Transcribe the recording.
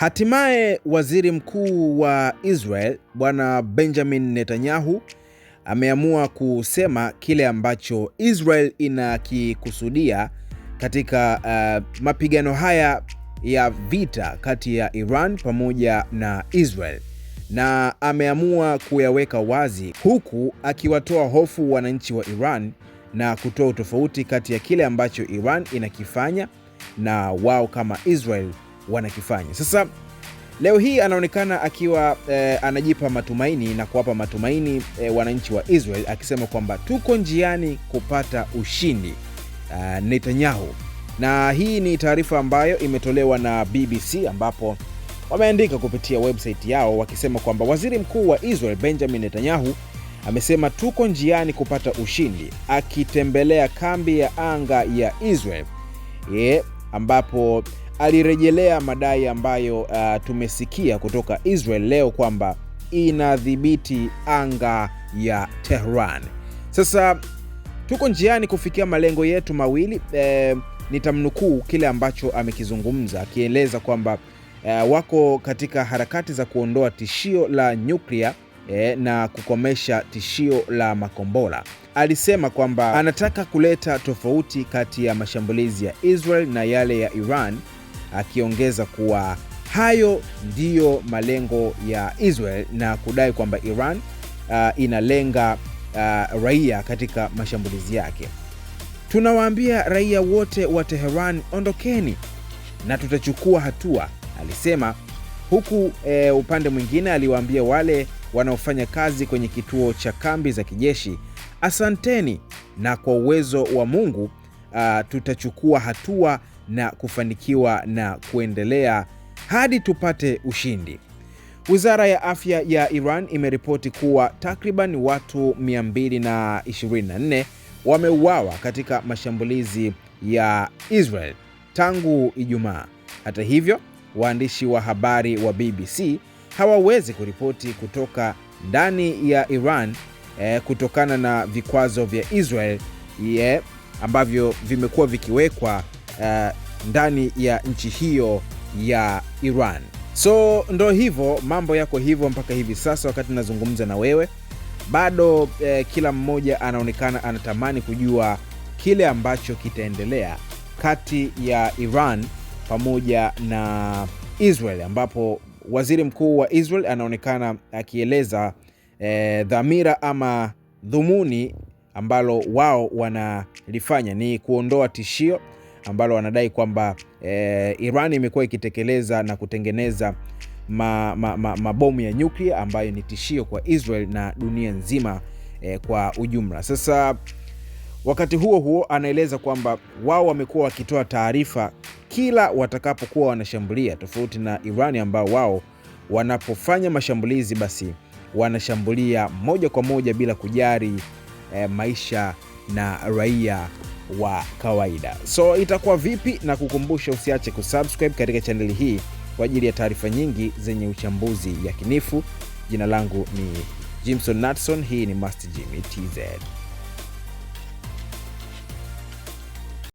Hatimaye waziri mkuu wa Israel Bwana Benjamin Netanyahu ameamua kusema kile ambacho Israel inakikusudia katika mapigano haya ya vita kati ya Iran pamoja na Israel, na ameamua kuyaweka wazi huku akiwatoa hofu wananchi wa Iran na kutoa utofauti kati ya kile ambacho Iran inakifanya na wao kama Israel wanakifanya. Sasa leo hii anaonekana akiwa anajipa matumaini na kuwapa matumaini wananchi wa Israel akisema kwamba tuko njiani kupata ushindi, Netanyahu. Na hii ni taarifa ambayo imetolewa na BBC ambapo wameandika kupitia website yao wakisema kwamba waziri mkuu wa Israel Benjamin Netanyahu amesema tuko njiani kupata ushindi, akitembelea kambi ya anga ya Israel ambapo alirejelea madai ambayo tumesikia kutoka Israel leo kwamba inadhibiti anga ya Tehran. Sasa tuko njiani kufikia malengo yetu mawili. Nitamnukuu kile ambacho amekizungumza akieleza kwamba wako katika harakati za kuondoa tishio la nyuklia na kukomesha tishio la makombora. Alisema kwamba anataka kuleta tofauti kati ya mashambulizi ya Israel na yale ya Iran, akiongeza kuwa hayo ndiyo malengo ya Israel na kudai kwamba Iran inalenga raia katika mashambulizi yake. Tunawaambia raia wote wa Teheran, ondokeni na tutachukua hatua, alisema, huku upande mwingine aliwaambia wale wanaofanya kazi kwenye kituo cha kambi za kijeshi, asanteni, na kwa uwezo wa Mungu tutachukua hatua na kufanikiwa na kuendelea hadi tupate ushindi. Wizara ya Afya ya Iran imeripoti kuwa takriban watu 224 wameuawa katika mashambulizi ya Israel tangu Ijumaa. Hata hivyo, waandishi wa habari wa BBC hawawezi kuripoti kutoka ndani ya Iran kutokana na vikwazo vya Israel ambavyo vimekuwa vikiwekwa ndani ya nchi hiyo ya Iran. So ndo hivyo, mambo yako hivyo mpaka hivi sasa wakati nazungumza na wewe bado kila mmoja anaonekana anatamani kujua kile ambacho kitaendelea kati ya Iran pamoja na Israel, ambapo waziri mkuu wa Israel anaonekana akieleza dhamira ama dhumuni ambalo wao wanalifanya ni kuondoa tishio ambalo wanadai kwamba Iran imekuwa ikitekeleza na kutengeneza mabomu ya nyuklia ambayo ni tishio kwa Israel na dunia nzima kwa ujumla. Sasa wakati huo huo anaeleza kwamba wao wamekuwa wakitoa taarifa kila watakapokuwa wanashambulia, tofauti na Iran ambao wao wanapofanya mashambulizi basi wanashambulia moja kwa moja bila kujali maisha na raia wa kawaida. So itakuwa vipi? Na kukumbusha usiache kusubscribe katika chaneli hii kwa ajili ya taarifa nyingi zenye uchambuzi yakinifu. Jina langu ni Jimson Natson, hii ni Master Jimmy TZ.